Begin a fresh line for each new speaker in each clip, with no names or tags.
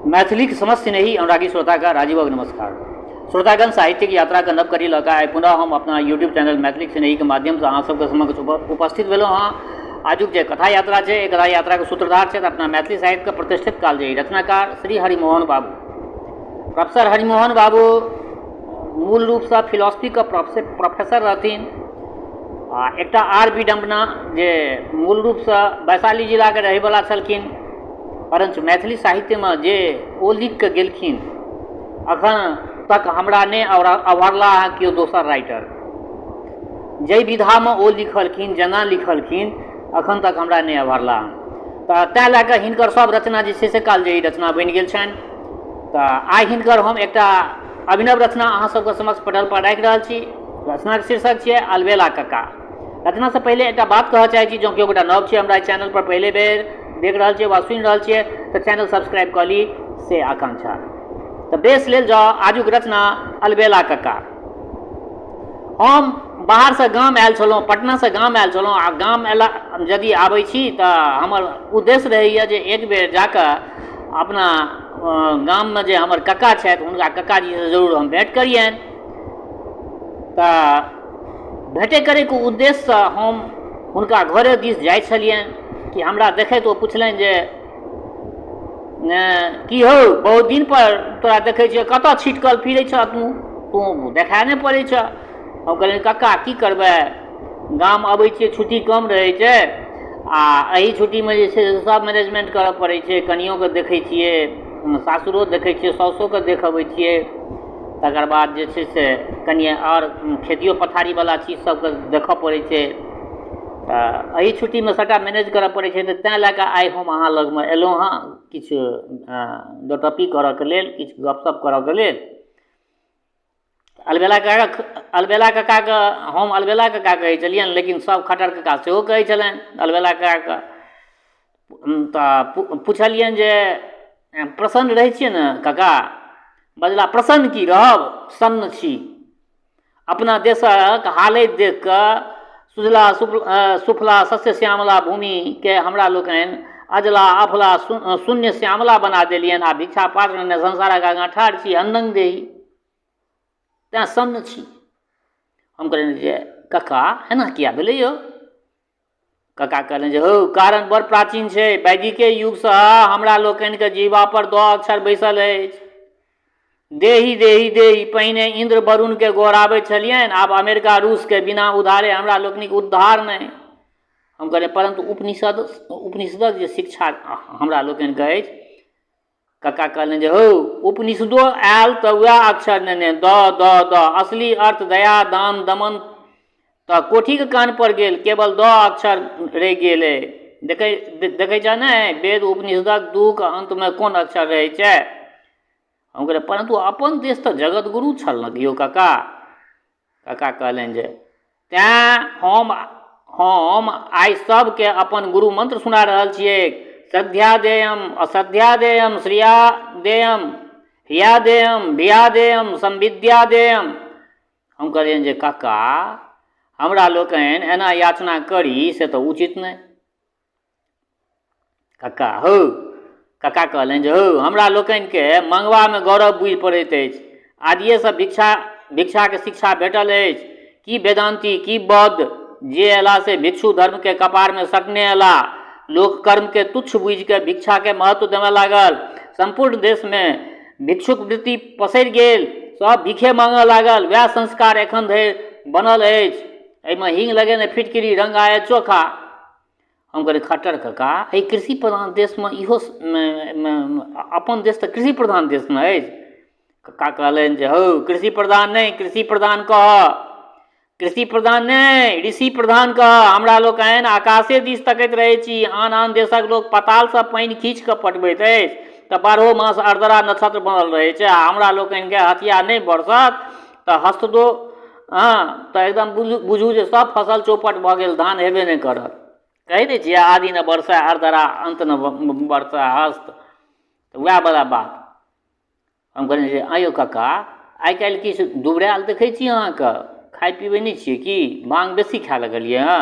मैथिलीक समस्त स्नेही अनुरागी श्रोताके राजीवक नमस्कार। श्रोतागण, साहित्यिक यात्राके नव कड़ी लऽ कऽ आइ पुनः हम अपना यूट्यूब चैनल मैथिलीक स्नेहीके माध्यमसँ अहाँ सबके समक्ष उपस्थित भेलहुँ हँ। आजुक जे कथा यात्रा छै, एहि कथा यात्राके सूत्रधार छथि अपना मैथिली साहित्यके प्रतिष्ठित कालजयी रचनाकार श्री हरिमोहन बाबू। प्रोफेसर हरिमोहन बाबू मूल रूपसँ फिलॉसफीके प्रोफेसर रहथिन आ एकटा आर विडम्बना जे मूल रूपसँ वैशाली जिलाके रहैवला छलखिन, परञ्च मैथिली साहित्यमे जे ओ लिखिकऽ गेलखिन, एखन तक हमरा नहि अभरला हँ केओ दोसर राइटर। जाहि विधामे ओ लिखलखिन, जेना लिखलखिन, एखन तक हमरा नहि अभरला हँ। तऽ ताहि लऽ कऽ हिनकर सब रचना जे छै से कालजयी रचना बनि गेल छनि। तऽ आइ हिनकर हम एकटा अभिनव रचना अहाँ सबके समक्ष पटलपर राखि रहल छी। रचनाके शीर्षक छियै अलबेला कक्का। रचनासँ पहिले एकटा बात कहऽ चाहै छी, जँ केओ गोटा नव छियै, हमरा एहि चैनलपर पहिले बेर देख रहल छियै वा सुनि रहल छियै, तऽ चैनल सब्सक्राइब कऽ ली से आकांक्षा। तऽ बेस लेल जाउ आजुक रचना अलबेला कक्का। हम बाहरसँ गाम आयल छलहुँ, पटनासँ गाम आयल छलहुँ आ गाम अयला यदि आबै छी तऽ हमर उद्देश्य रहैए जे एक बेर जाकऽ अपना गाममे जे हमर कक्का छथि, हुनका कक्काजीसँ जरूर हम भेँट करियनि। तऽ भेँटे करैके उद्देश्यसँ हम हुनका घरे दिस जाइ छलियनि कि हमरा देखैत ओ पुछलनि जे की हौ, बहुत दिनपर तोरा देखै छिअ, कतऽ छिटकल फिरै छह तू? तू देखाए नहि पड़ै छह। हम कहलियनि, कक्का, की करबै, गाम अबै छियै, छुट्टी कम रहै छै आ एहि छुट्टीमे जे छै से सब मैनेजमेन्ट करऽ पड़ै छै। कनियोके देखै छियै, सासुरो देखै छियै, साउसोके देख अबै छियै, तकर बाद जे छै से कनि आओर खेतियो पथारीवला चीज सबके देखऽ पड़ै छै। तऽ एहि छुट्टीमे सबटा मैनेज करऽ पड़ै छै। तऽ तेँ लए कऽ आइ हम अहाँ लगमे एलहुँ हँ किछु दोटप्पी करऽके लेल, किछु गपशप करऽके लेल। अलबेला काका, अलबेला काकाके हम अलबेला काका कहै छलियनि, लेकिन सब खट्टर काका सेहो कहै छलनि अलबेला काकाके। तऽ पुछलियनि जे प्रसन्न रहै छियै ने काका? बजला, प्रसन्न की रहब, सन्न छी। अपना देशक हालति देखि कऽ। सुजला सुफला शस्य श्यामला भूमिके हमरा लोकनि अजला अफला शून्य श्यामला बना देलियनि आ भिक्षा पात्र नेने संसारक आगाँ ठाढ़ छी अन्नंग देही, तेँ सन्न छी। हम कहलियनि जे कक्का, एना किया भेलै यौ? कक्का कहलनि जे हौ, कारण बड़ प्राचीन छै। वैदिके युगसँ हमरा लोकनिके जीवा पर दऽ अक्षर बैसल अछि, देही देही देही। पहिने इन्द्र वरुणके गोहराबैत छलियनि, आब अमेरिका रूसके। बिना उधारे हमरा लोकनिक उद्धार नहि। हम कहलियै, परन्तु उपनिषदक जे शिक्षा हमरा लोकनिके अछि। कक्का कहलनि जे हौ, उपनिषदो आयल तऽ वएह अक्षर नेने, द द द। असली अर्थ दया, दान, दमन तऽ कोठीके कान पर गेल, केवल द अक्षर रहि गेलै। देखै छह नहि, वेद उपनिषदक दुःख अन्तमे कोन अक्षर रहै छै? हम कहलियै, परन्तु अपन देश तऽ जगतगुरु छल ने यौ काका? काका कहलनि जे तेँ हम आइ सभके अपन गुरु मंत्र सुना रहल छियै, श्रद्धा देयम अश्रद्धा देयम श्रिया देयम हिया देयम भिया देयम संविद्या देयम। हम कहलियनि जे काका, हमरा लोकनि एना याचना करी से तऽ उचित नहि। कक्का हौ, कक्का कहलनि जे हौ, हमरा लोकनिके मङ्गबामे गौरव बुझि पड़ैत अछि। आदिएसँ भिक्षाके शिक्षा भेटल अछि। की वेदान्ती, की बौद्ध, जे अयला से भिक्षु धर्मके कपारमे सटने अयला। लोक कर्मके तुच्छ बुझिकऽ भिक्षाके महत्व देमय लागल। सम्पूर्ण देशमे भिक्षुक वृत्ति पसरि गेल, सब भीखे माँगऽ लागल। वएह संस्कार एखन धरि बनल अछि। एहिमे हींग लगेने फिटकिरी, रङ्ग आए चोखा। हम कहलियै, खट्टर कका, एहि कृषि प्रधान देशमे इहो, अपन देश तऽ कृषि प्रधान देशमे अछि। कक्का कहलनि जे हौ, कृषि प्रधान नहि, कृषि प्रधान कहऽ, कृषि प्रधान नहि, ऋषि प्रधान कहऽ। हमरा लोकनि आकाशे दिस तकैत रहै छी। आन आन देशक लोक पतालसँ पानि खींच कऽ पटबैत अछि तऽ बारहो मास अर्द्रा नक्षत्र बनल रहै छै आ हमरा लोकनिके हथिया नहि बरसत तऽ हस्तदो हँ तऽ एकदम बुझू जे सब फसल चौपट भऽ गेल, धान हेबे नहि करत। कहै नहि छियै, आदि न बरसै अरदरा, अन्त न बरसै हस्त, तऽ वएह बला बात। हम कहलियै जे आँय यौ कक्का, आइ काल्हि किछु दुबरायल देखै छी अहाँके, खाइ पिबै नहि छियै की? भाँग बेसी खाए लगलियै हँ?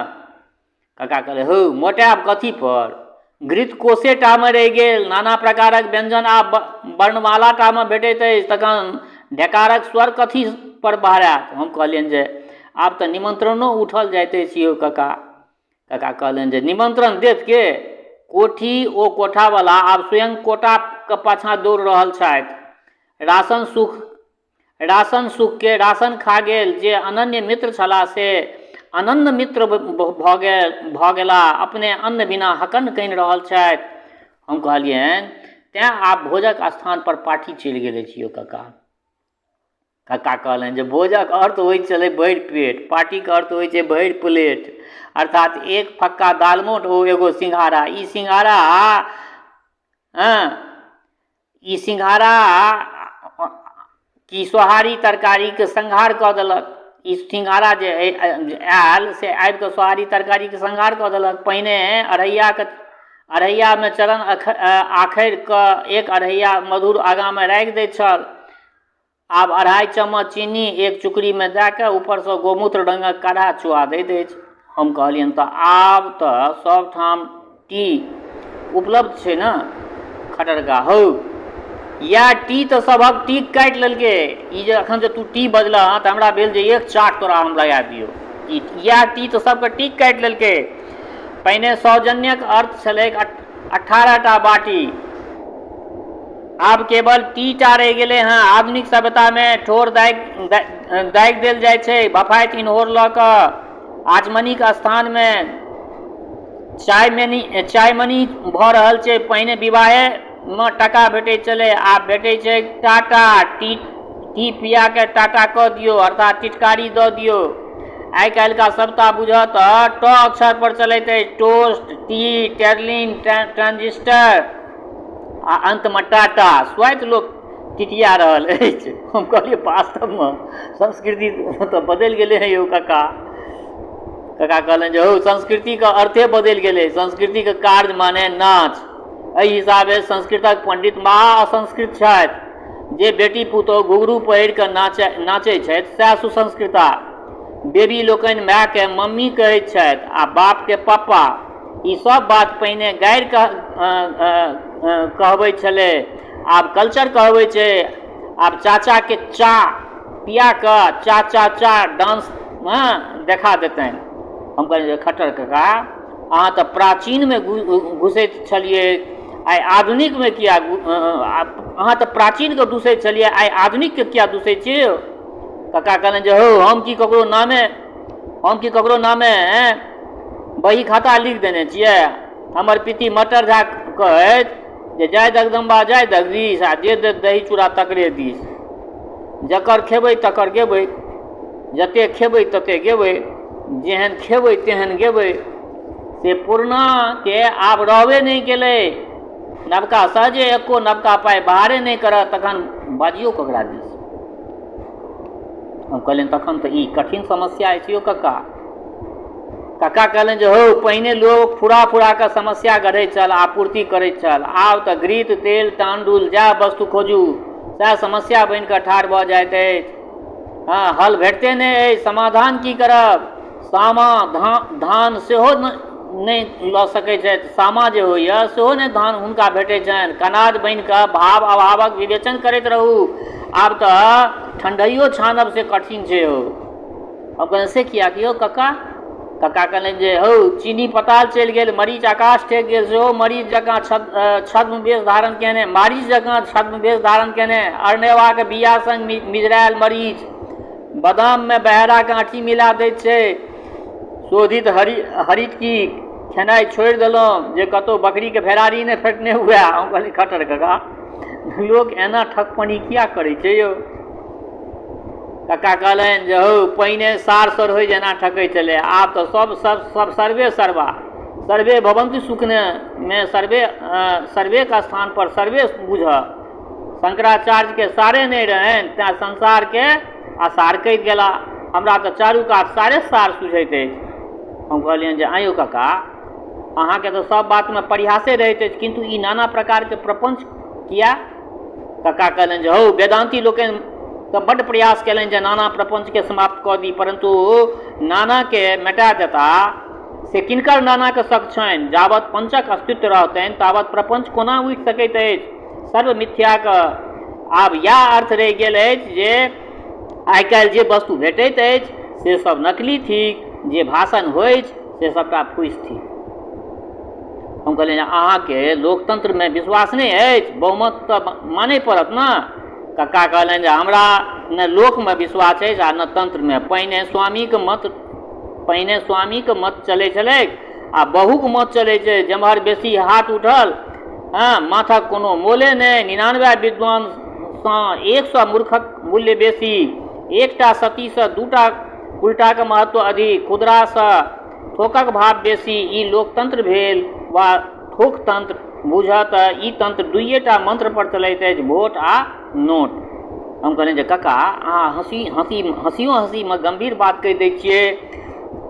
कक्का कहलै, हौ, मोटायब कथीपर? घृत कोसेटामे रहि गेल। नाना प्रकारक व्यञ्जन आब वर्णमालाटामे भेटैत अछि। तखन ढेकारक स्वर कथी पर बहरायत? हम कहलियनि जे आब तऽ निमन्त्रणो उठल जाइत अछि यौ कका। कका कहलनि जे निमन्त्रण देत के? कोठी ओ कोठावला आब स्वयं कोटाके पाछाँ दौड़ रहल छथि। राशन सुख राशन सुखके राशन खा गेल। जे अनन्य मित्र छलाह से अनन्न मित्र भऽ गेलाह। अपने अन्न बिना हकन्न कानि रहल छथि। हम कहलियनि तेँ आब भोजक स्थानपर पार्टी चलि गेल अछि यौ कका। कका कहलनि जे भोजक अर्थ होइत छलै भरि पेट, पार्टीके अर्थ होइ छै भरि प्लेट, अर्थात एक फक्का दालमोट ओ एगो सिंघाड़ा। ई सिंघाड़ा हँ ई सिंघाड़ा की सोहारी तरकारीके संहार कऽ देलक। ई सिंघाड़ा जे आयल से आबिकऽ सोहारी तरकारीके संहार कऽ देलक। पहिने अढ़ैयाके अढ़ैयामे चरण आखरि कऽ एक अढ़ैया मधुर आगाँमे राखि दैत छल। आब अढ़ाइ चम्मच चीनी एक चुकरीमे दए कऽ ऊपरसँ गोमूत्र रङ्गक काढ़ा चुआ दैत अछि। हम कहलियनि तऽ आब तऽ सभठाम टी उपलब्ध छै ने? खट्टर कका हौ, इएह टी तऽ सभक टीक काटि लेलकै। ई जे एखन जे तू टी बजलह हँ तऽ हमरा भेल जे एक चाट तोरा हम लगा दियौ। ई इएह टी तऽ सभके टीक काटि लेलकै। पहिने सौजन्यक अर्थ छलैक 18 टा बाटी। आब केवल टी टा रहि गेलै हँ। आधुनिक सभ्यतामे ठोर दागि दागि देल जाइ छै भफाइत इन्होर लऽ कऽ। आचमनीक स्थानमे चायमनी चायमनी भऽ रहल छै। पहिने विवाहेमे टाका भेटैत छलै, आब भेटै छै टाटा। टी टी पियाके टाटा कऽ दियौ, अर्थात टिटकारी दऽ दियौ। आइ काल्हिका सभटा बुझह तऽ ट अक्षरपर चलैत अछि। टोस्ट, टी, टेरलिन, ट्रांजिस्टर आ अन्तमे टाटा। स्वाइत लोक टिटिया रहल अछि। हम कहलियै वास्तवमे संस्कृति तऽ बदलि गेलै हँ यौ काका। काका कहलनि जे हौ, संस्कृतिके अर्थे बदलि गेलै। संस्कृतिके कार्य माने नाच। एहि हिसाबे संस्कृतक पण्डित महा असंस्कृत छथि। जे बेटी पुतोहु घुघरू पहिर कऽ नाचै नाचै छथि सएह सुसंस्कृता। बेबी लोकनि मायकेँ मम्मी कहैत छथि आ बापकेँ पप्पा। ई सब बात पहिने गारि कहबैत छलै, आब कल्चर कहबै छै। आब चाचाके चा पिया कऽ चा चा चा डांस हँ देखा देतनि। हम कहलियै जे खट्टर कका, अहाँ तऽ प्राचीनमे घुसैत छलियै, आइ आधुनिकमे किया? अहाँ तऽ प्राचीनके दूसैत छलियै, आइ आधुनिकके किया दूसै छियै यौ? कका कहलनि जे हौ, हम की ककरो नामे बही खाता लिख देने छियै? हमर पिती मटर झा कहथि जे जय जगदम्बा जय जगदीश आ जे देत दही चूड़ा तकरे दिस। जकर खेबै तकर गेबै, जतेक खेबै ततेक गेबै, जेहन खेबै तेहन गेबै। से पुरनाके आब रहबे नहि केलै। नवका सहजे एको नवका पाइ बाहरे नहि करत, तखन बाजियौ ककरा दिस? हम कहलियनि तखन तऽ ई कठिन समस्या अछि यौ कक्का। कक्का कहलनि जे हौ, पहिने लोक फुरा फुरा कऽ समस्या गढ़ैत छल, आपूर्ति करैत छल। आब तऽ घृत, तेल, टांडुल जएह वस्तु खोजू सएह समस्या बनि कऽ ठाढ़ भऽ जाइत अछि। हँ, हल भेटते नहि अछि, समाधान की करब? सामा धान सेहो नहि लऽ सकैत छथि। सामा जे होइए सेहो नहि धान हुनका भेटैत छनि। कनाद बनि कऽ भाव अभावक विवेचन करैत रहू। आब तऽ ठण्डैयो छानब से कठिन छै हौ। हम कहलियनि से किएक यौ कक्का? कक्का कहलनि जे हौ, चीनी पताल चलि गेल, मरीच आकाश ठेक गेल। सेहो मरीच जकाँ छद्म वेश धारण केने, मारीच जकाँ छद्म वेश धारण केने, अरनेवाके बिया संग मिझरायल मरीच बादाममे बहेराके आँठी मिला दैत छै। शोधित हरित की खेनाइ छोड़ि देलहुँ जे कतहु बकरीके भेराड़ी नहि फेटने हुए। हम कहलियै खट्टर कका, लोक एना ठकपनी किया करै छै यौ? कक्का कहलनि जे हौ, पहिने सार सरहोइ जेना ठकै छलै, आब तऽ सब सब सब सर्वे सर्वा सर्वे भवन्तु सुखिनःमे सर्वे सर्वेके स्थानपर सर्वे बुझह। शंकराचार्यके सारे नहि रहनि तेँ संसारके असार कहि गेला। हमरा तऽ चारू कात सारे सार सुझैत अछि। हम कहलियनि जे आँय यौ कक्का, अहाँके तऽ सब बातमे परिहासे रहैत अछि, किन्तु ई नाना प्रकारके प्रपञ्च किया? कक्का कहलनि जे हौ, वेदान्ती लोकनि तऽ बड्ड प्रयास कयलनि जे नाना प्रपञ्चके समाप्त कऽ दी, परन्तु नानाके मेटा देता से से किनकर नानाक शक छनि? जाबत पंचक अस्तित्व रहतनि ताबत प्रपंच कोना उठि सकैत अछि? सर्व मिथ्याक आब इएह अर्थ रहि गेल अछि जे आइ-काल्हि जे वस्तु भेटैत अछि से सब नकली थिक, जे भाषण होइछ से सबटा फूसि थिक। हम कहलियनि अहाँके लोकतन्त्रमे विश्वास नहि अछि? बहुमत तऽ मानय पड़त ने? कक्का कहलनि जे हमरा ने लोकमे विश्वास अछि आ ने तन्त्रमे। पहिने स्वामीक मत चलै छलैक आ बहुक मत चलै छै। जेम्हर बेसी हाथ उठल, हँ, माथक कोनो मोले नहि। 99 विद्वानसँ 100 मूर्खक मूल्य बेसी। एकटा सतीसँ दूटा उल्टाक महत्व अधिक। खुदरासँ थोकक भाव बेसी। ई लोकतन्त्र भेल वा थोकतन्त्र? बूझह तऽ ई तन्त्र दुइएटा मन्त्रपर चलैत अछि, वोट आ नोट। हम कहलियनि जे कका, अहाँ हँसी हँसी हँसियो हँसीमे गम्भीर बात कहि दै छियै।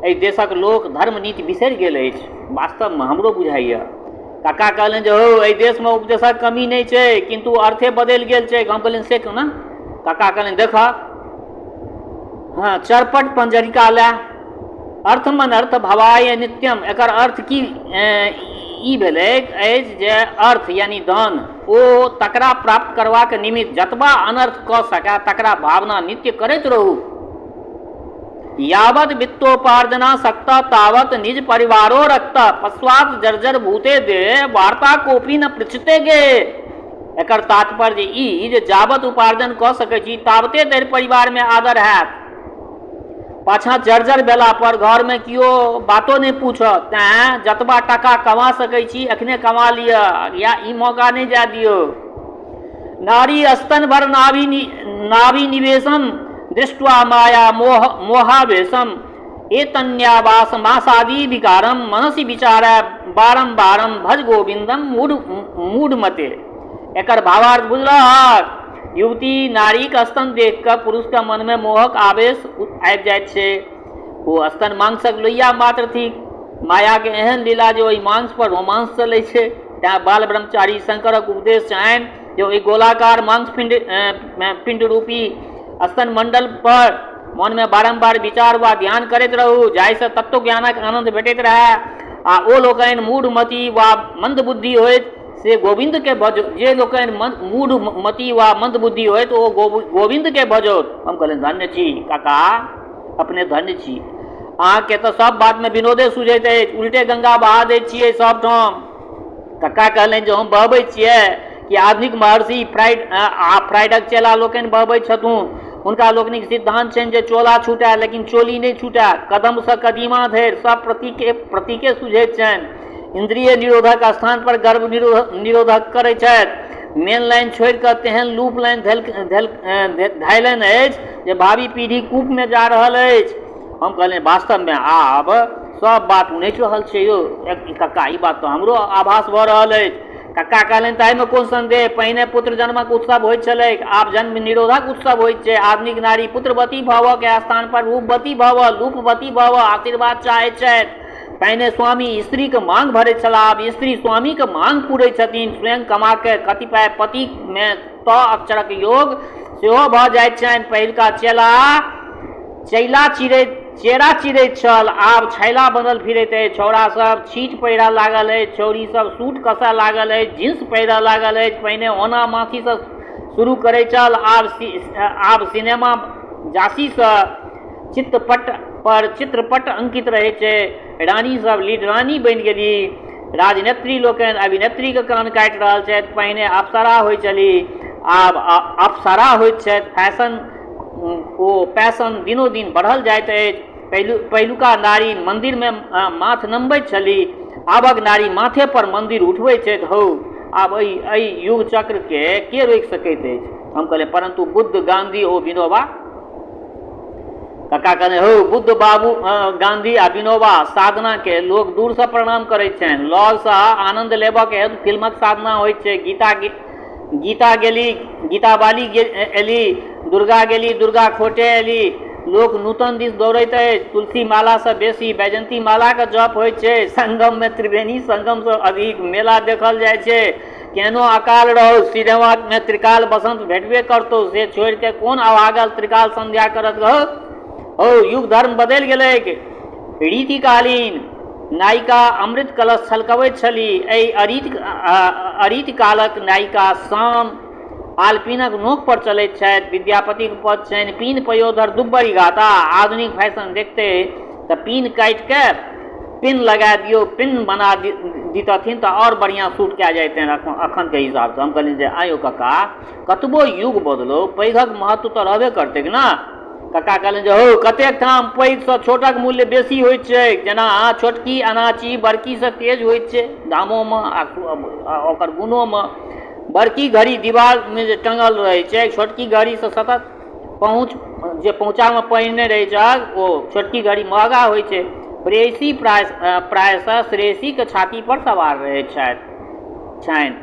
एहि देशक लोक धर्म नीति बिसरि गेल अछि। वास्तवमे हमरो बुझाइए। कका कहलनि जे हौ, एहि देशमे उपदेशक कमी नहि छै, किन्तु अर्थे बदलि गेल छै। हम कहलियनि, से केना? कका कहलनि, देखह, हँ, चरपट पंजरिका लए अर्थ मन अर्थ भवाय नित्यम। एकर अर्थ की ई भेलैक अछि जे अर्थ यानी धन ओ तकरा प्राप्त करबाक निमित्त जतबा अनर्थ कऽ सकए तकरा भावना नित्य करैत रहू। यावत वित्तोपार्जना सक्त तावत निज परिवारो रक्त पश्वात जर्जर भूते दे वार्ता कोपी न पृछते गे। एकर तात्पर्य ई जे जावत उपार्जन कऽ सकै छी तावते धरि परिवारमे आदर हैत। पाछाँ जर्जर भेला पर घरमे केओ बातो नहि पूछत। तैँ जतबा टाका कमा सकै छी एखने कमा लिअ या ई मौका नहि जाय दियौ। नारी स्तन भर नाभि नाभि निवेशम दृष्ट्वा माया मोह मोहावेशम एतन्यावास मासादि विकारम मनसि विचारय बारम बारम भज गोविंदम मूढ़ मूढ़मते। एकर भावार्थ बुझलहक? युवती नारीक स्तन देख कऽ पुरुषके मनमे मोहक आवेश आबि जाइत छै। ओ स्तन मांसक लोहिया मात्र थिक। मायाके एहन लीला जे ओहि मांस पर रोमांस चलै छै। तैँ बाल ब्रह्मचारी शंकरक उपदेश छनि जे ओहि गोलाकार मांस पिंड पिंड रूपी स्तन मंडल पर मनमे बारम्बार विचार वा ध्यान करैत रहू, जाहिसँ तत्व ज्ञानक आनन्द भेटैत रहए। आ ओ लोकनि मूढ़मती वा मन्दबुद्धि होइत से गोविन्दके भज। जे लोकनि मूढ़मती वा मन्दबुद्धि होइत ओ गोविन्दके भजौत। हम कहलियनि, धन्य छी काका, अपने धन्य छी। अहाँके तऽ सब बातमे विनोदे सुझैत अछि, उल्टे गंगा बहा दै छियै सबठाम। कक्का कहलनि जे हम बहबै छियै कि आधुनिक महर्षि फ्राइड आ फ्राइडक चेला लोकनि बहबै छथुन। हुनका लोकनिक सिद्धान्त छनि जे चोला छूटए लेकिन चोली नहि छूटए। कदमसँ कदीमा धरि सब प्रतीके प्रतीके सुझैत छनि। इन्द्रिय निरोधक स्थान पर गर्भ निरोधक करै छथि। मेन लाइन छोड़ि कऽ तेहन लूप लाइन धयलनि अछि जे भावी पीढ़ी कूपमे जा रहल अछि। हम कहलियनि, वास्तवमे आब सब बात उनटि रहल छै यौ कक्का, ई बात तऽ हमरो आभास भऽ रहल अछि। कक्का कहलनि, ताहिमे कोन सन्देह? पहिने पुत्र जन्मक उत्सव होइत छलैक, आब जन्म निरोधक उत्सव होइत छै। आधुनिक नारी पुत्रवती भवके स्थान पर रूपवती भव, लूपवती भव आशीर्वाद चाहैत छथि। पहिने स्वामी स्त्रीके मांग भरैत छलाह, आब स्त्री स्वामीके मांग पूरैत छथिन। स्वयं कमा के कतिपय पतिमे त अक्षरक योग सेहो भऽ जाइत छनि। पहिलुका चेला चैला चिरैत चेरा चिरैत छल, आब छैला बनल फिरैत अछि। छौड़ा सब छीट पहिरऽ लागल अछि, छौड़ी सब सूट कसऽ लागल अछि, जींस पहिरऽ लागल अछि। पहिने ओना मासीसँ शुरू करैत छल, आब सिनेमा जासीसँ चित्रपट पर चित्रपट अंकित रहै छै। रानी सब लीड रानी बनि गेली। राजनेत्री लोकनि अभिनेत्रीके कान काटि रहल छथि। पहिने अप्सरा होइत छली, आब अप्सरा होइत छथि। फैशन ओ पैशन दिनोदिन बढ़ल जाइत अछि। पहिलुका नारी मन्दिरमे माथ नमबैत छली, आबक नारी माथे पर मन्दिर उठबैत छथि। हौ, आब एहि एहि युग चक्रके के रोकि सकैत अछि? हम कहलियै, परन्तु बुद्ध, गाँधी ओ विनोबा? कक्का कहने, हौ, बुद्ध बाबू, गाँधी आ विनोबा साधनाके लोक दूरसँ प्रणाम करैत छनि। लगसँ आनन्द लेबऽके हेतु फिल्मक साधना होइत छै। गीता गीता गेली, गीता बाली एली, दुर्गा गेली, दुर्गा खोटे एली। लोक नूतन दिस दौड़ैत अछि। तुलसी मालासँ बेसी वैजयन्ती मालाके जप होइत छै। संगममे त्रिवेणी संगमसँ अधिक मेला देखल जाइ छै। केहनो अकाल रहौ, सिनेमामे त्रिकाल बसन्त भेटबे करतौ। से छोड़िके कोन अभागल त्रिकाल संध्या करत? हौ हौ, युग धर्म बदलि गेलैक। रीतिकालीन नायिका अमृत कलश छलकबैत छली। एहि अरीति कालक नायिका शाम आलपीनक नोक पर चलैत छथि। विद्यापतिक पद छनि पीन पयोधर दुब्बरी गाता। आधुनिक फैशन देखते तऽ पीन काटि कऽ पिन लगा दियौ, पिन बना दितथिन तऽ आओर बढ़िआँ सूट कए जैतनि अखनके हिसाबसँ। हम कहलियनि जे आँय यौ कक्का, कतबो युग बदलो पैघक महत्व तऽ रहबे करतैक ने। कक्का कहलनि जे हौ, कतेक ठाम पैघसँ छोटक मूल्य बेसी होइत छैक, जेना छोटकी अनाची बड़कीसँ तेज होइत छै दामोमे आ ओकर गुणोमे। बड़की घड़ी दीवारमे जे टङ्गल रहैत छै, छोटकी घड़ीसँ सतत पहुँच जे पहुँचामे पहिरने रहैत छल ओ छोटकी घड़ी महगा होइत छै। प्रेयसी प्रायशः श्रेयसीके छातीपर सवार रहैत छनि।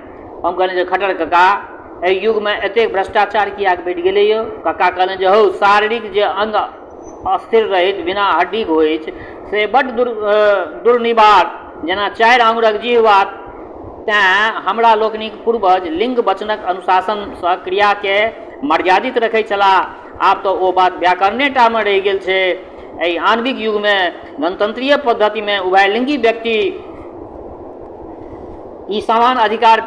हम कहलियनि जे खट्टर कका, एहि युगमे एतेक भ्रष्टाचार किएक बढ़ि गेलै यौ? कक्का कहलनि जे हौ, शारीरिक जे अङ्ग अस्थिर रहैत बिना हड्डीक होइछ से बड्ड दुर्निवार, जेना चारि आङुरक जिह्वा। तेँ हमरा लोकनिक पूर्वज लिङ्ग वचनक अनुशासनसँ क्रियाकेँ मर्यादित रखैत छलाह। आब तऽ ओ बात व्याकरणे टामे रहि गेल छै। एहि आणविक युगमे गणतन्त्रीय पद्धतिमे उभयलिङ्गी व्यक्ति ई समान अधिकार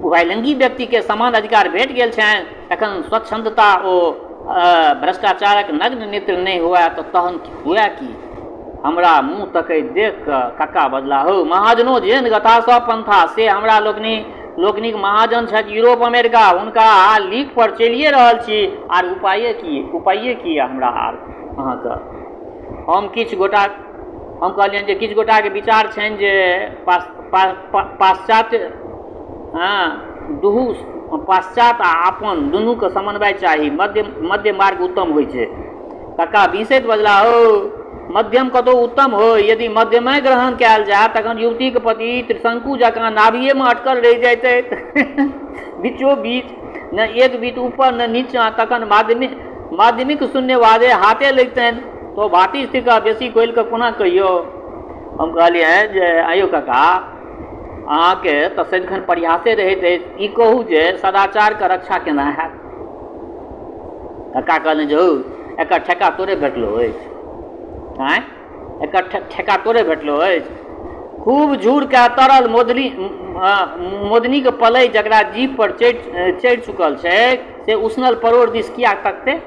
उभयलिङ्गी व्यक्तिके समान अधिकार भेट गेल छनि, तखन स्वच्छन्दता ओ भ्रष्टाचारक नग्न नृत्य नहि हुए तऽ तहन हुए की? हमरा मुँह तकैत देखि कऽ कक्का बजलाह, हौ, महाजनो जेहन गथा सभ पन्था, से हमरा लोकनि लोकनिक महाजन छथि यूरोप अमेरिका, हुनका लीक पर चलिए रहल छी, आर उपाये की? उपाये की हमरा आर अहाँके? हम किछु गोटा हम कहलियनि जे किछु गोटाके विचार छनि जे पाश्चात्य हँ दुहू पाश्चात्य आ अपन दुनूके समन्वय चाही, मध्य मध्य मार्ग उत्तम होइ छै। कक्का बिसैत बजलाह, हौ, मध्यम कतहु उत्तम होइ? यदि मध्यमे ग्रहण कयल जाय तखन युवतीक पति त्रिशंकु जकाँ नाभिएमे अटकल रहि जैतथि, बीचो बीच, ने एक बीत ऊपर ने नीचाँ। तखन माध्यमिक शून्यवादे हाथे लगितनि। तो भातिज थिकह, बेसी खोलि कऽ कोना कहियौ? हम कहलियनि जे आँय यौ कका, अहाँके तऽ सदिखन परिहासे रहैत अछि, ई कहू जे सदाचारके रक्षा केना हैत? कक्का कहलनि जे हौ, एकर ठेका तोरे भेटलौ अछि? आँय, एकर ठेका तोरे भेटलौ अछि? खूब झूर कए तरल मोदनी मोदनीक पलइ जकरा जीभ पर चढ़ि चुकल छैक से उसनल परोड़ दिस किएक तकतै?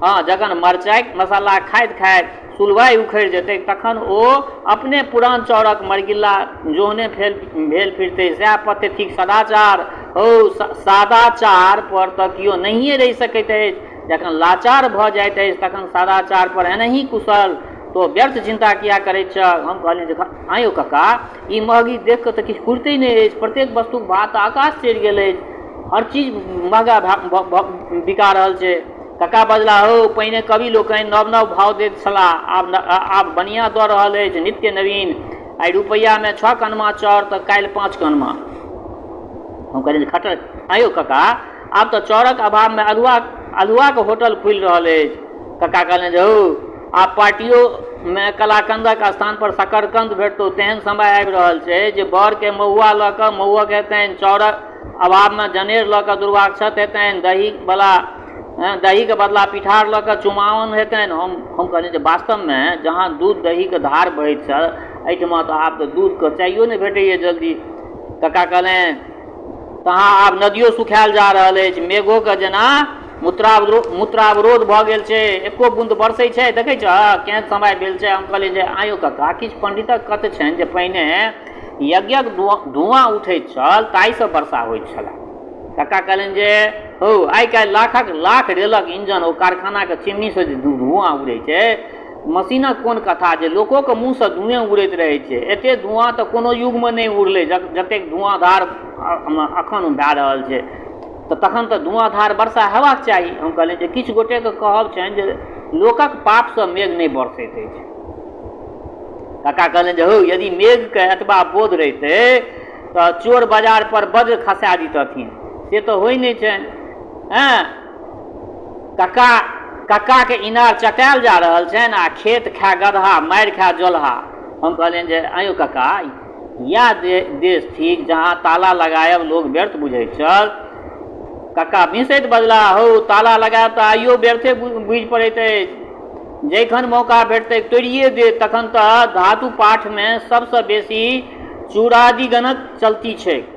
हँ, जखन मरचाइक मसाला खाइत खाइत सुलवाइ उखड़ि जेतैक तखन ओ अपने पुरान चाउरक मरगिल्ला जोहने भेल फिरतै। सएह पथ्य थिक सदाचार। हौ, सादाचार पर तँ कियो नहिए रहि सकैत अछि। जखन लाचार भऽ जाइत अछि तखन सदाचार पर एनहि कुशल। तोँ व्यर्थ चिन्ता किएक करैत छह? हम कहलियनि जे आँय यौ कका, ई महगी देखि कऽ तँ किछु फुरिते नहि अछि। प्रत्येक वस्तुक भाव तँ आकाश चढ़ि गेल अछि। हर चीज महगा बिका रहल छै। कका बजलाह, हौ, पहिने कवि लोकनि नव-नव भाव दैत छलाह, आब बनिया दऽ रहल अछि नित्य नवीन। आइ रुपैयामे 6 कनमा चाउर तऽ काल्हि 5 कनमा। हम कहलियनि, खट्टर, आँय यौ कका, आब तऽ चाउरक अभावमे अल्हुआक होटल खुलि रहल अछि। कका कहलनि जे हौ, आब पार्टियोमे कलाकन्दक स्थान पर शकरकन्द भेटतौ, तेहन समय आबि रहल छै जे बरके महुआ लऽ कऽ महुअक हेतनि, चाउरक अभावमे जनेर लऽ कऽ दुर्वाक्षत हेतनि, दहीवला दहीके बदला पिठार लऽ कऽ चुमाओन हेतनि। हम कहलियनि जे वास्तवमे जहाँ दूध दहीके धार बहैत छल एहिठमा तऽ आब तऽ दूधके चाइयो नहि भेटैए जल्दी। कका कहलनि, तहाँ आब नदियो सुखायल जा रहल अछि, मेघोके जेना मूत्रावरोध भऽ गेल छै, एको बून्द बरसै छै? देखै छहक केहन समय भेल छै? हम कहलियै जे आँय यौ कका, किछु पण्डितक कथ्य छनि जे पहिने यज्ञक धुआँ उठैत छल ताहिसँ वर्षा होइत छलए। कक्का कहलनि जे हौ, आइ काल्हि लाखक लाख रेलक इंजन ओ कारखानाक चिमनीसँ जे धुआँ उड़ै छै, मशीनक कोन कथा जे लोकोके मुँहसँ धुएँ उड़ैत रहै छै। एतेक धुआँ तऽ कोनो युगमे नहि उड़लै जतेक धुआँधार एखन भए रहल छै। तऽ तखन तऽ धुआँधार वर्षा हेबाक चाही। हम कहलियनि जे किछु गोटेके कहब छनि जे लोकक पापसँ मेघ नहि बरसैत अछि। कक्का कहलनि जे हौ, यदि मेघके एतबा बोध रहितै तऽ चोर बाजार पर वज्र खसा दितथिन, से तऽ होइ नहि छनि। हँ, कक्काके इनार चटायल जा रहल छनि आ खेत खाय गदहा, मारि खाय जोलहा। हम कहलियनि जे आँय यौ कक्का, इएह देश थिक जहाँ ताला लगायब लोक व्यर्थ बुझैत छल। कक्का बिसैत बजलाह, हौ, ताला लगायब तऽ आइयो व्यर्थे बुझि पड़ैत अछि। जखन मौका भेटतैक तोड़िए देत। तखन तऽ धातु पाठमे सभसँ बेसी चूड़ादिगणक चलती छैक।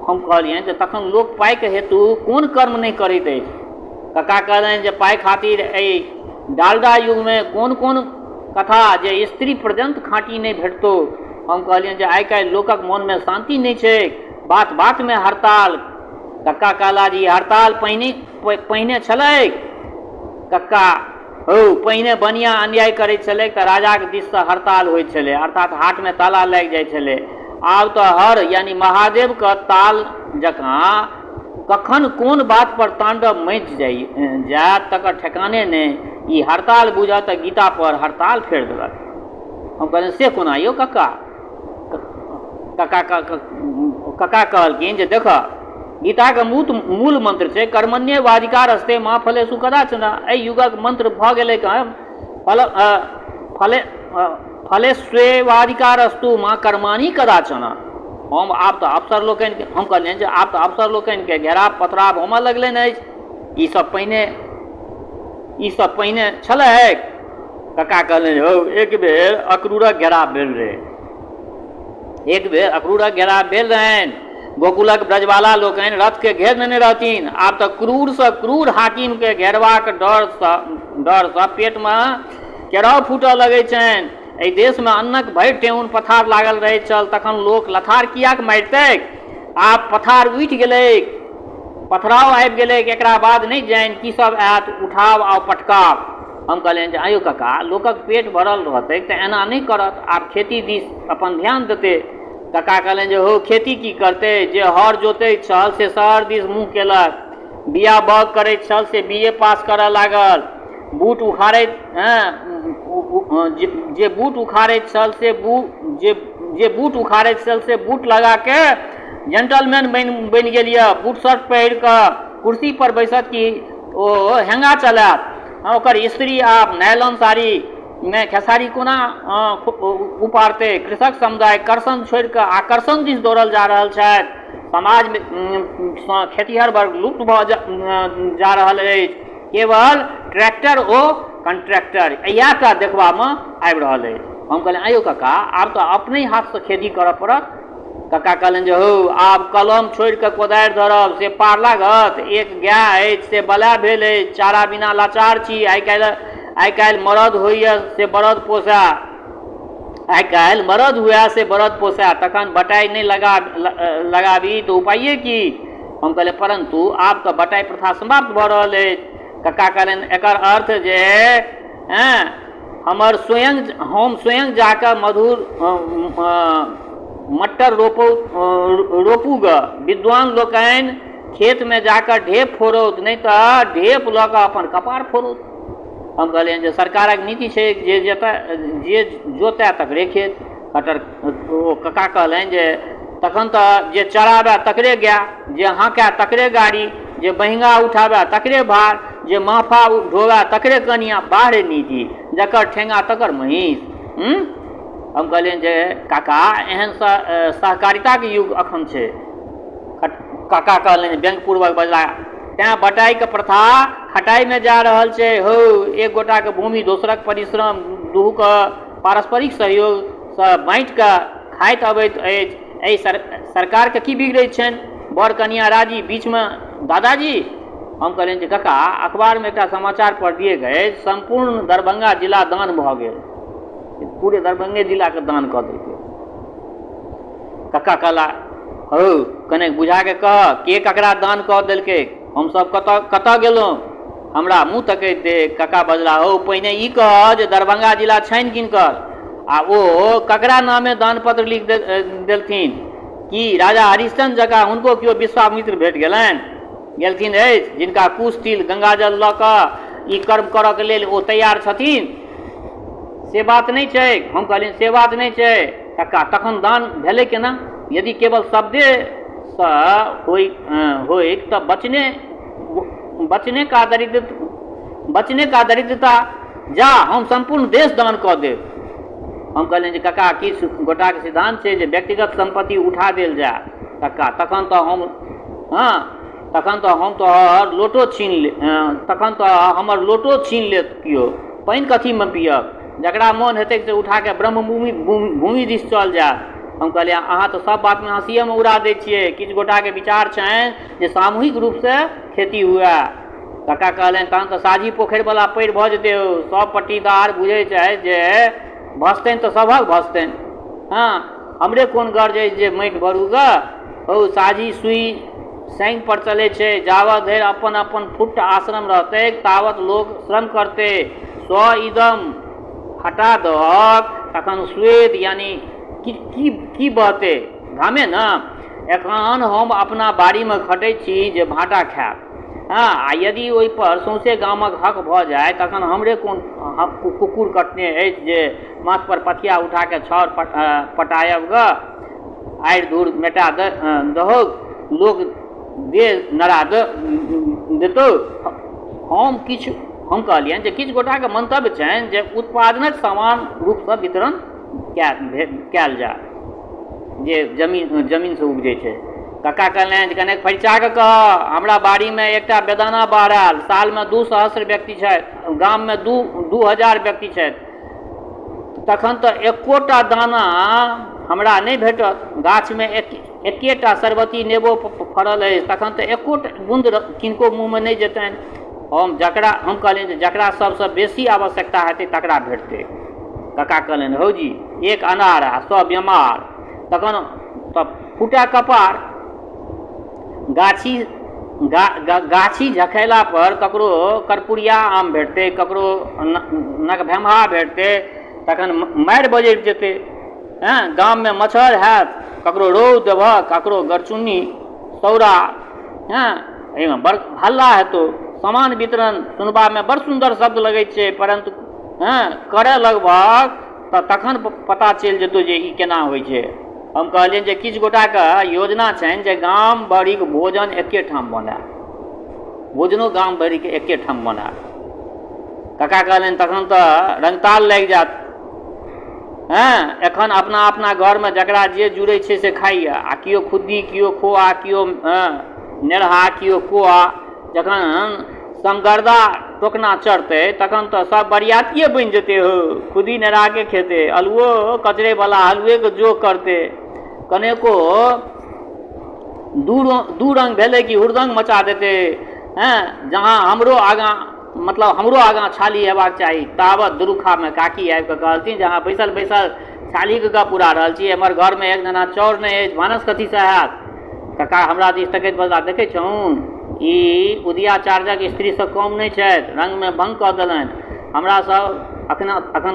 हम कहलियनि जे तखन लोक पाइक हेतु कोन कर्म नहि करैत अछि? कका कहलनि जे पाइ खातिर एहि डालडा युगमे कोन-कोन कथा जे स्त्री पर्यन्त खाँटी नहि भेटतौ। हम कहलियनि जे आइ-काल्हि लोकक मोनमे शान्ति नहि छैक। बात-बातमे हड़ताल। कक्का कहला जे ई हड़ताल पहिने छलैक। कक्का, हौ, पहिने बनिया अन्याय करैत छलैक तऽ राजाक दिससँ हड़ताल होइत छलै, अर्थात हाटमे ताला लागि जाइत छलै। आब तऽ हर यानी महादेवक ताल जकाँ कखन कोन बात पर ताण्डव मचि जायत तकर ठेकाने नहि। ई हड़ताल बूझह तऽ गीता पर हड़ताल फेर देलक। हम कहलियनि, से कोना यौ कक्का? कक्का कहलखिन जे देखह, गीताक मूल मंत्र छै कर्मण्येवाधिकारस्ते मा फलेषु कदाचन। एहि युगक मंत्र भऽ गेलैक हँ फलेष्वेवाधिकारस्तु मा कर्माणि कदाचन। हम आब तऽ अफसर लोकनिके हम कहलियनि जे आब तऽ अफसर लोकनिके घेराव पथराव होमऽ लगलनि अछि। ई सब पहिने छलैक? कक्का कहलनि, हौ, एक बेर अक्रूरक घेराव भेल रहै। एक बेर अक्रूरक घेराव भेल रहनि। गोकुलक ब्रजवाला लोकनि रथके घेर नेने रहथिन। आब तऽ क्रूरसँ क्रूर हाकिमके घेरबाक डरसँ पेटमे केराव फूटऽ लगैत छनि। एहि देशमे अन्नक भरि ठेहुन पथार लागल रहैत छल, तखन लोक लथार किएक मारितैक? आब पथार उठि गेलैक, पथराव आबि गेलैक। एकरा बाद नहि जानि की सब आयत, उठाव आ पटकाव। हम कहलियनि जे आँय यौ कका, लोकक पेट भरल रहतैक तऽ एना नहि करत। आब खेती दिस अपन ध्यान देतै। कका कहलनि जे हौ, खेती की करतै? जे हर जोतैत छल से शहर दिस मुँह केलक। बीआ बाउग करैत छल से बी ए पास करऽ लागल। बूट उखाड़ैत जे बूट उखाड़ैत छल से जे जे बूट उखाड़ैत छल से बूट लगाके जेंटलमैन बनि गेल यऽ। बूट शर्ट पहिर कऽ कुर्सी पर बैसत कि ओ हेंगा चलायत? ओकर स्त्री आब नायलॉन साड़ीमे खेसारी कोना उपारतै? कृषक समुदाय कर्षण छोड़ि कऽ आकर्षण दिस दौड़ल जा रहल छथि। समाजमे सँ खेतिहर वर्ग लुप्त भऽ जा रहल अछि। केवल ट्रैक्टर ओ कंट्रैक्टर इएह टा देखबामे आबि रहल अछि। हम कहलियनि, आँय यौ कका, आब तऽ अपनहि हाथसँ खेती करऽ पड़त। कक्का कहलनि जे हौ, आब कलम छोड़ि कऽ कोदारि धरब से पार लागत? एक गाय अछि से बलाय भेल अछि, चारा बिना लाचार छी। आइ काल्हि मरद होइए से बरद पोसए, आइ काल्हि मरद हुए से बरद पोसए, तखन बटाइ नहि लगाबी तऽ उपाये की? हम कहलियै, परन्तु आब तऽ बटाइ प्रथा समाप्त भऽ रहल अछि। कक्का कहलनि, एकर अर्थ जे हम स्वयं जाकऽ मधुर मटर रोपू गऽ। विद्वान लोकनि खेतमे जाकऽ ढेप फोड़ौत, नहि तऽ ढेप लऽ कऽ अपन कपार फोड़ौत। हम कहलियनि जे सरकारक नीति छै जे जतऽ जे जोतए तकरे खेत। खट्टर ओ कका कहलनि जे तखन तऽ जे चराबए तकरे गाय, जे हाँकए तकरे गाड़ी, जे बहिंगा उठाबए तकरे भार, जे महफा ढोबए तकरे कनियाँ। वाह रे नीति, जकर ठेंगा तकर महींस। हम कहलियनि जे काका, एहन सहकारिताके युग अखन छै। काका कहलनि, व्यंग्यपूर्वक बजला, तैँ बटाइके प्रथा खटाइमे जा रहल छै। हौ, एक गोटाके भूमि दोसरक परिश्रम दुहूके पारस्परिक सहयोगसँ बाँटिकऽ खाइत अबैत अछि। एहि सरकारके की बिगड़ैत छनि? बर कनियाँ राजी, बीचमे दादाजी। हम कहलियनि जे काका, अखबारमे एकटा समाचार पढ़लियैक अछि, सम्पूर्ण दरभंगा जिला दान भऽ गेल। पूरे दरभंगे जिलाके दान कऽ देलकै। कक्का कहला, हौ, कनेक बुझाके कह, के ककरा दान कऽ देलकै? हमसभ कतऽ कतऽ गेलहुँ? हमरा मुँह तकैत देख कक्का बजला, हौ, पहिने ई कह जे दरभंगा जिला छनि किनकर आ ओ ककरा नामे दानपत्र लिख देलथिन? की राजा हरिश्चंद्र जकाँ हुनको केओ विश्वामित्र भेट गेलनि गेलथिन अछि, जिनका कुश तिल गंगाजल लऽ कऽ ई कर्म करऽके लेल ओ तैयार छथिन? से बात नहि छै। हम कहलियनि, से बात नहि छै कक्का, तखन दान भेलै केना? यदि केवल शब्देसँ होइक तऽ बचने का दरिद्रता। जा, हम सम्पूर्ण देश दान कऽ देब। हम कहलियनि जे कक्का, किछु गोटाके सिद्धान्त छै जे व्यक्तिगत सम्पत्ति उठा देल जाय। कक्का, तखन तऽ हम तोहर लोटो छीन ले तखन तऽ हमर लोटो छीन लेत केओ। पानि कथीमे पिअब? जकरा मोन हेतैक से उठाकऽ ब्रह्मभूमि भूमि दिस चल जाएत। हम कहलिए, अहाँ तऽ सब बातमे हँसिएमे उड़ा दै छिए। किछु गोटाके विचार छनि जे सामूहिक रूपसँ खेती हुअए। कक्का कहलनि, तहन तऽ साझी पोखरिवला परि भऽ जेतै हौ। सब पट्टीदार बुझै छथि जे भसतनि तऽ सभक भसतनि। हँ, हमरे कोन गर्ज अछि जे माटि भरू गऽ। हौ, साझी सुइ सङ्ग पर चलै छै। जाबत धरि अपन अपन फुट्ट आश्रम रहतैक ताबत लोक श्रम करतै। स्व इदम हटा दहक तखन स्वेद यानी की की की बहतै? घामे ने। एखन हम अपना बाड़ीमे खटै छी जे भाँटा खायब। हँ, आ यदि ओहिपर सौंसे गामक हक भऽ जाय तखन हमरे कोन कुकुर कटने अछि जे माथपर पथिया उठा कऽ छाउर पटायब गऽ? आड़ि धूर मेटा दहौक, लोक देह नरा देतौ। हम किछु हम कहलियनि जे किछु गोटाके मन्तव्य छनि जे उत्पादनक समान रूपसँ वितरण कयल जाय जे जमीन जमीनसँ उपजै छै। कक्का कहलनि जे कनेक फरिचा कऽ कहऽ। हमरा बाड़ीमे एकटा बेदाना बहरायल। सालमे 2 सहस्र व्यक्ति छथि, गाममे 2000 व्यक्ति छथि। तखन तऽ एकोटा दाना हमरा नहि भेटत। गाछमे एकेटा शरबती नेबो फड़ल अछि, तखन तऽ एकोटा बून्द किनको मुँहमे नहि जेतनि। हम जकरा हम कहलियनि जे जकरा सभसँ बेसी आवश्यकता हेतै तकरा भेटतै। कका कहलनि, हौ जी, एक अनार आ सभ बेमार, तखन तऽ फूटए कपार। गाछी गाछी झखैला पर ककरो कर्पुरिया आम भेटतै, ककरो नकभेमहा भेटतै, तखन मारि बजरि जेतै। हँ, गाममे मच्छर हैत, ककरो रौह देबहक, ककरो गरचुन्नी सौरा। हँ, एहिमे बड़ हल्ला हेतौ। समान वितरण सुनबामे बड़ सुन्दर शब्द लगै छै, परन्तु हँ, करऽ लगबहक तऽ तखन पता चलि जेतौ जे ई केना होइ छै। हम कहलियनि जे किछु गोटाके योजना छनि जे गाम भरिक भोजन एकेठाम बनय, भोजनो गाम भरिके एकेठाम बनय। कका कहलनि, तखन तऽ रङ्गताल लागि जायत। हँ, एखन अपना अपना घरमे जकरा जे जुड़ै छै से खाइए, आ केओ खुद्दी, केओ खोआ, केओ नेरहा, केओ कोआ। जखन समगर्दा टोकना चढ़तै तखन तऽ सब बरियातिए बनि जेतै हौ। खुद्दी नेराके खेतै, अल्हुओ कचरैवला हलुएके जोग करतै। कनेको दू रङ्ग भेलै कि हुड़दङ्ग मचा देतै। हँ, जहाँ हमरो आगाँ, मतलब हमरो आगाँ छाली हेबाक चाही। तावत दुरुखामे काकी आबि कऽ कहलथिन जे अहाँ बैसल बैसल छालीके गप उड़ा रहल छी, एम्हर घरमे एक दाना चाउर नहि अछि, भानस कथीसँ हैत? कका हमरा दिस तकैत बजलाह, देखै छहुन, ई उदयाचार्यक स्त्रीसँ कम नहि छथि। रंगमे भंग कऽ देलनि। हमरा सब अखन अखन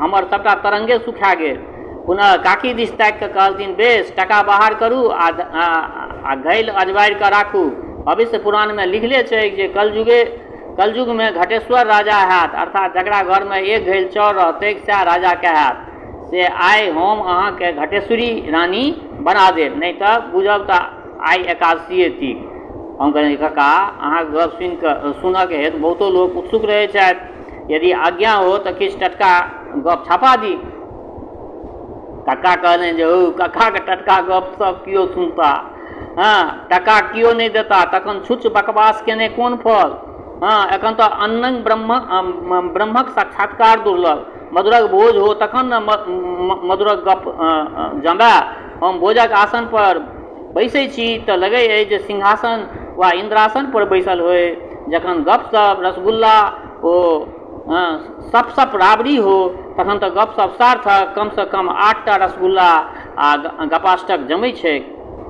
हमर सभटा तरंगे सुखा गेल। पुनः काकी दिस ताकि कऽ कहलथिन, बेस, टाका बाहर करू आ घैल अजबारि कऽ राखू। भविष्य पुराणमे लिखले छैक जे कलयुगमे घटेश्वर राजा हैत, अर्थात जकरा घरमे एक घैल चाउर रहतैक सएह राजा कहायत। से आइ हम अहाँकेँ घटेश्वरी रानी बना देब, नहि तऽ बुझब तऽ आइ एकादशीए थिक। हम कहलियनि, कका, अहाँक गप सुनि कऽ सुनऽके हेतु बहुतो लोक उत्सुक रहैत छथि। यदि आज्ञा हो तऽ किछु टटका गप छपा दी। कक्का कहलनि जे हौ, कक्काके टटका गप सब केओ सुनता? हँ, टका केओ नहि देता, तखन छुच्छ बकवास केने कोन फल? हँ, एखन तऽ अन्नं ब्रह्म ब्रह्मक साक्षात्कार दुर्लभ। मधुरक भोज हो तखन ने मधुरक गप जमाए। हम भोजक आसनपर बैसै छी तऽ लगै अछि जे सिंहासन वा इन्द्रासनपर बैसल होइ। जखन गपशप रसगुल्ला ओ सप सप राबड़ी हो तखन तऽ गपशप सार्थक। कमसँ कम 8टा रसगुल्ला आ गपाष्टक जमै छैक।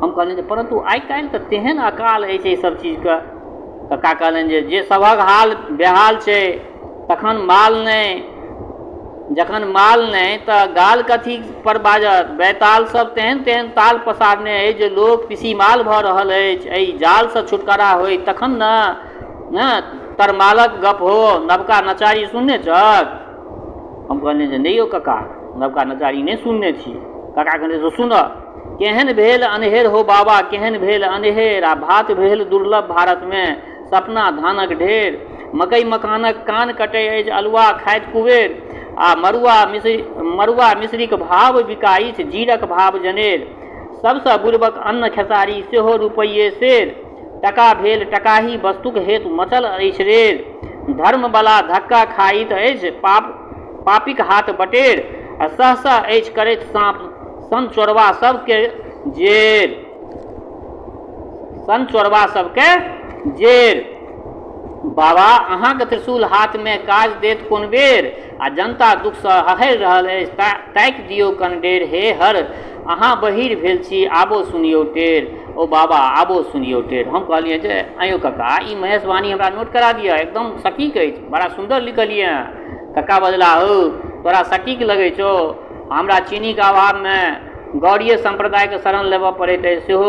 हम कहलियनि जे परन्तु आइ काल्हि तऽ तेहन अकाल अछि एहि सब चीजके। कक्का कहलनि जे जे सभक हाल बेहाल छै, तखन माल नहि, जखन माल नहि तऽ गाल कथी पर बाजत? बैताल सब तेहन तेहन ताल पसारने अछि जे लोक पिसीमाल भऽ रहल अछि। एहि जालसँ छुटकारा होय तखन ने ने तरमालक गप हो। नवका नचारी सुनने छहक? हम कहलियनि जे नहि यौ कका, नवका नचारी नहि सुनने छी। कका कहलनि से सुनह। केहन भेल अन्हेर हो बाबा, केहन भेल अन्हेर, आ भात भेल दुर्लभ भारतमे सपना धानक ढेर। मकइ मखानक कान कटै अछि, अल्हुआ खाइत कुबेर, आ मड़ुआ मिसरी मड़ुआ मिसरीक भाव बिकाइछ जीरक भाव जनेर। सबसँ बुड़बक अन्न खेसारी सेहो रुपैये सेर। टका भेल टकाही वस्तुक हेतु मचल अछि रेर। धर्मवला धक्का खाइत अछि पाप पापीक हाथ बटेर आ सह सह अछि करैत साँप सन चोरबा सबके जेर सन चोरबा सबके जेर। बाबा अहाँक त्रिशूल हाथमे काज देत कोन बेर आ जनता दुखसँ हहरि रहल अछि ताकि दियौ कनडेर हे हर अहाँ बहीर भेल छी आबो सुनियौ टेर ओ बाबा आबो सुनियौ टेर। हम कहलियै जे आँय यौ कका ई महेश वाणी हमरा नोट करा दिअ एकदम सटीक अछि बड़ा सुन्दर लिखलियै हँ। कका बजलाह हौ तोरा सटीक लगै छौ हमरा चीनीक अभावमे गौड़ीय सम्प्रदायके शरण लेबऽ पड़ैत अछि सेहो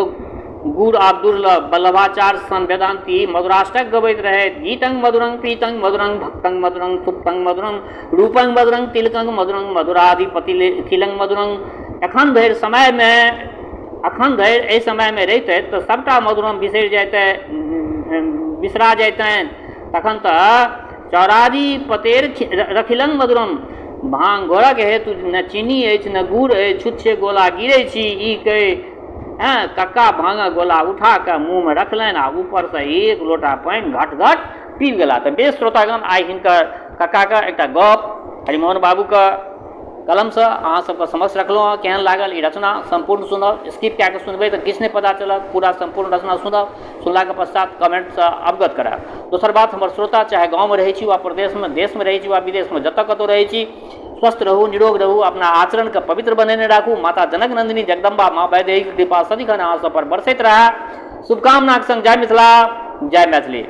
गुड़ आब दुर्लभ। वल्लभाचार्य सन वेदान्ती मधुराष्टक गबैत रहथि, गीतं मधुरं प्रीतं मधुरं भक्तं मधुरं सुप्तं मधुरं रूपं मधुरं तिलकं मधुरं मधुराधिपतिखिलं मधुरं। एखन धरि समयमे एखन धरि एहि समयमे रहितथि तऽ सभटा मधुरम बिसरि जाइतै बिसरा जैतनि। तखन तऽ चौराधिपतेर रखिलं मधुरम। भाँग घोरक हेतु ने चीनी अछि ने गुड़ अछि छुच्छे गोला गिरै छी। ई कहि हँ कक्का भाँगक गोला उठा कऽ मुँहमे रखलनि आ ऊपरसँ एक लोटा पानि घट घट पीबि गेला। तऽ बेस श्रोतागण आइ हिनकर कक्काके एकटा गप हरिमोहन बाबूके कलमसँ अहाँ सबके समक्ष रखलहुँ हँ। केहन लागल ई रचना सम्पूर्ण सुनब, स्किप कए कऽ सुनबै तऽ किछु नहि पता चलत। पूरा सम्पूर्ण रचना सुनब, सुनलाके पश्चात कमेन्टसँ अवगत करायब। दोसर बात हमर श्रोता चाहे गाँवमे रहै छी वा प्रदेशमे, देशमे रहै छी वा विदेशमे, जतऽ कतहु रहै छी स्वस्थ रहू, निरोग रहू, अपना आचरणके पवित्र बनेने राखू। माता जनक नन्दिनी जगदम्बा माँ वैदेहीके कृपा सदिखन अहाँ सब पर बरसैत रहए। शुभकामनाके सङ्ग जय मिथिला, जय मैथिली।